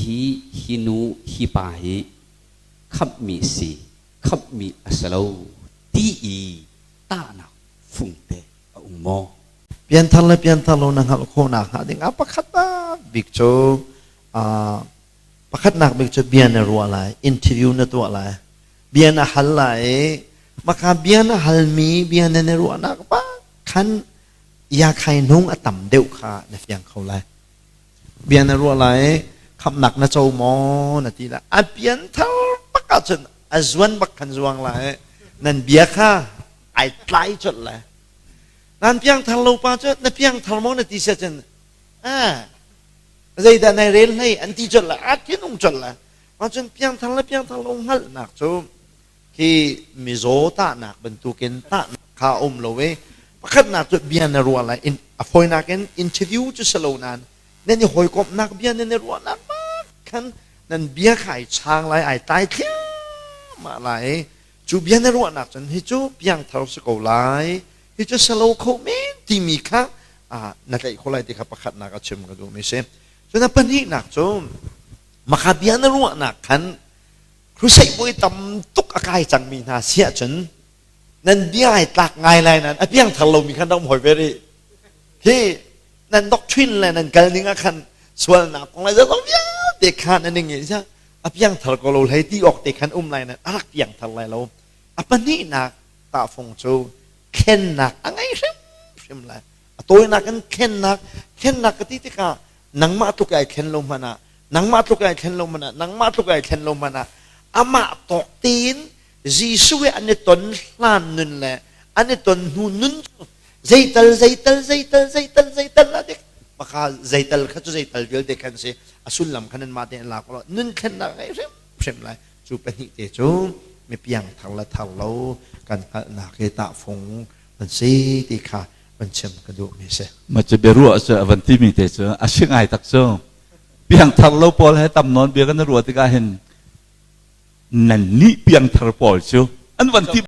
Hihi hi nu hi pa hi khamhmi si, khamhmi a si lo ti i tahnak fungte a um maw? Pianthar le pianthar lo na hngalh khawhnak hnga ding ah pakhat bik cu pakhatnak bik cu bia na ruah lai, interview na tuah lai, bia na hal lai i maka bia na halmi bia na na ruahnak pa khan ya khai hnung a tam deuh kha na fiang kho lai. Bia na ruah lai i khamhnak na co maw na ti lai. A pianthar bak ahcun a zuan bak khan zuang lai. Nan bia kha ai tlai colh lai. Nan piangthar lo pa cu na piangthar maw na ti sia cun ah zeidah nai rel hlei an ti colh lai. A thinung colh lai. Mah cun piangthar le piangthar lo hngalhnak cu khi mizaw tahnak bantukin tahnak kha a um lo i pakhatnak cu bia na ruah lai in a fawinak in interview cu si lo nain nan i hawikomhnak bia nan i ruahnak khan nan bia kha ai chang lai, ai tlai thliahmah lai i cu bia na ruahnak cun hi cu piangthar si ko lai, hi cu si lo kho men timi kha na tlaih kho lai ti kha pakhatnak a chim ka duhmi si. Cun a pahnihnak cu maka bia na ruahnak khan crusade voi tam tuk a kai cangmi hna si ahcun nan bia ai tlak ngai lai nan a piangthar lomi khan rak um hoi ve rih. Hi nan doctrine le nan kal ning ah khan sualnak kong le zeizong vialte khan an i ngeih a piangthar ko lo hlei ti awk te khan um lai nan a rak piangthar lai lo. A pahnihnak tahfung cu thlennak a ngei hrimhrim lai. A tawinak in thlennak, thlennak ka ti tikah nangmah tluk ai thlen lo hmanh ah, nangmah tluk ai thlen lo hmanh ah, nangmah tluk ai thlen lo hmanh ah, amah tawk tein Jesuh he an i ton hlan nun le an i ton hnu nun cu zeital zeital zeital zeital zeital a dik maka zeital kha cu zeital vialte khan si a sullam khan nan mah tein lak lo nun thlennak ngei hrimhrim lai. Cu pahnih te cu mi piang thar le thar lo kan hngalhnak hi tahfung an si ti kha van chim ka duh mi si. Ma cu biaruah cu a van timi te cu a si ngai tak cu. Piangthar lo pawl he tam nawn bia kan ruah tikah hin nan nih piangthar pawl cu an van ti.